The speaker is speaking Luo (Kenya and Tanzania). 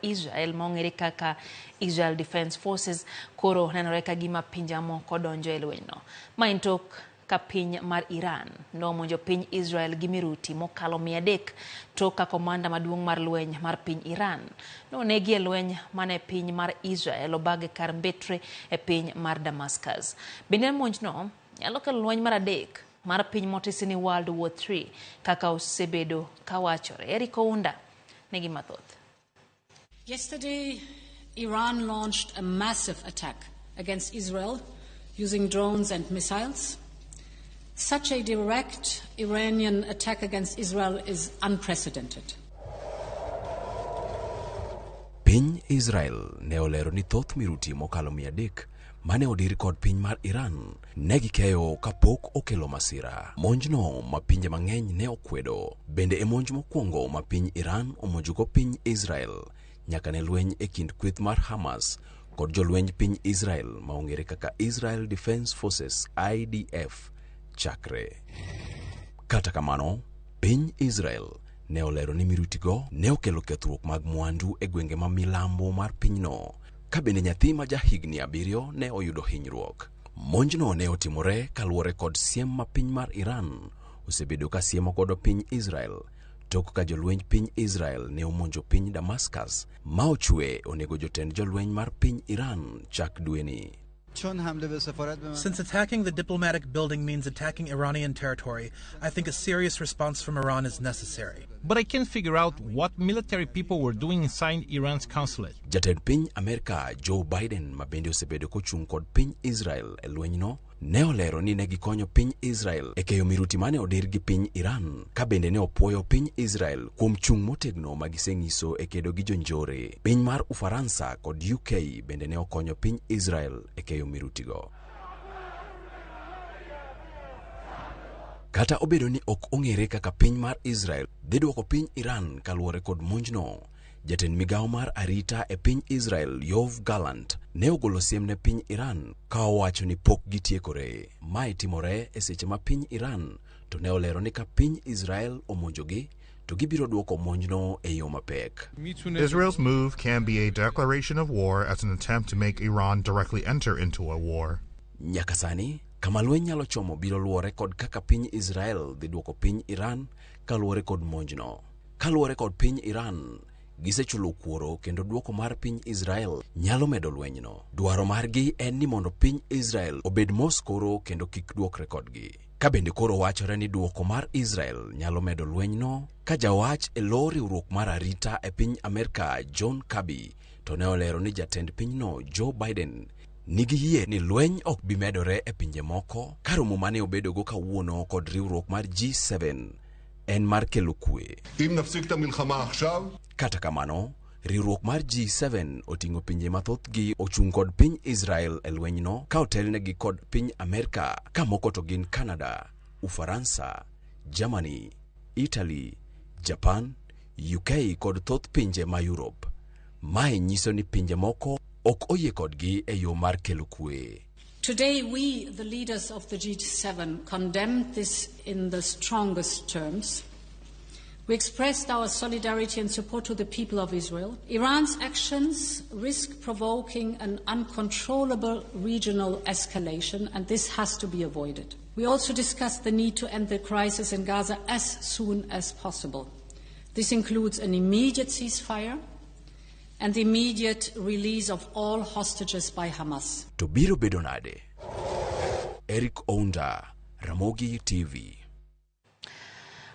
Israel ma ong'ere kaka Israel Defense Forces koro nenore ka gima pinje moko donjo e lwenyno. Ma en tok ka piny mar Iran nomonjo piny Israel gi miruti mokalo 300 tok ka komanda maduong' mar lweny mar piny Iran nonegi e lweny mane piny mar Israel obag kar mbetre e piny mar Damascus. Bende monjno nyalo kelo lweny mar adek mar piny motisi ni World War III kaka osebedo kawachore. Eric Ounda nigi mathoth. Yesterday, Iran launched a massive attack against Israel using drones and missiles. Such a direct Iranian attack against Israel is unprecedented. Piny Israel ne olero ni thoth miruti mokalo 300 mane odir kod piny mar Iran ne gikeyo kapok okelo masira. Monjno ma pinje mang'eny ne okwedo bende e monj mokwongo ma piny Iran omonjogo piny Israel nyaka ne lweny e kind kweth mar Hamas kod jolwenj piny Israel ma ong'ere kaka Israel Defense Forces IDF chakre. Kata kamano, piny Israel ne olero ni mirutigo ne okelo kethruok mag mwandu e gwenge ma milambo mar pinyno ka bende nyathi ma jahigni 7 ne oyudo hinyruok. Monjno ne otimore kaluwore kod siem ma piny mar Iran osebedo ka siemo godo piny Israel tok ka jolwenj piny Israel ne omonjo piny Damascus ma ochwe onego jotend jolweny mar piny Iran chak dweni. Since attacking the diplomatic building means attacking Iranian territory, I think a serious response from Iran is necessary. But I can't figure out what military people were doing inside Iran's consulate. Jatend piny Amerka Joe Biden ma bende osebedo kochung' kod piny Israel e lwenyno ne olero ni ne gikonyo piny Israel e keyo miruti mane odir gi piny Iran ka bende ne opuoyo piny Israel kuom chung' motegno ma giseng'iso e kedo gi jonjore. Piny mar Ufaransa kod UK bende ne okonyo piny Israel e keyo mirutigo. Kata obedo ni ok ong'ere kaka piny mar Israel dhi duoko piny Iran kaluwore kod monjno, jatend migawo mar arita e piny Israel Yoav Gallant ne ogolo siem ne piny Iran ka owacho ni pok gitiekore. Mae timore e seche ma piny Iran to ne olero ni ka piny Israel omonjogi to gibiro duoko monjno e yo mapek. Israel's move can be a declaration of war as an attempt to make Iran directly enter into a war. Nyaka sani, kama lweny nyalo chomo biro luwore kod kaka piny Israel dhi duoko piny Iran kaluwore kod monjno. Kaluwore kod piny Iran, gisechulo kuoro kendo duoko mar piny Israel nyalo medo lwenyno. Dwaro margi en ni mondo piny Israel obed mos koro kendo kik duokre kodgi. Ka bende koro wachore ni duoko mar Israel nyalo medo lwenyno, ka jawach e lo riwruok mar arita e piny Amerka John Kirby to ne olero ni jatend pinyno Joe Biden nigi yie ni lweny ok bi medore e pinje moko ka romo mane obedogo kawuono kod riwruok mar G7 en mar kelo kwe. Kata kamano, riwruok mar G7 oting'o pinje mathothgi ochung' kod piny Israel e lwenyno ka otelnegi kod piny Amerka ka moko to gin Canada, Ufaransa, Germany, Italy, Japan, UK kod thoth pinje ma Europe. Mae nyiso ni pinje moko ok oyie kodgi e yo mar kelo kwe. Today, we, the leaders of the G7, condemned this in the strongest terms. We expressed our solidarity and support to the people of Israel. Iran's actions risk provoking an uncontrollable regional escalation, and this has to be avoided. We also discussed the need to end the crisis in Gaza as soon as possible. This includes an immediate ceasefire and the immediate release of all hostages by Hamas. To biro bedo nade? Eric Ounda, Ramogi TV.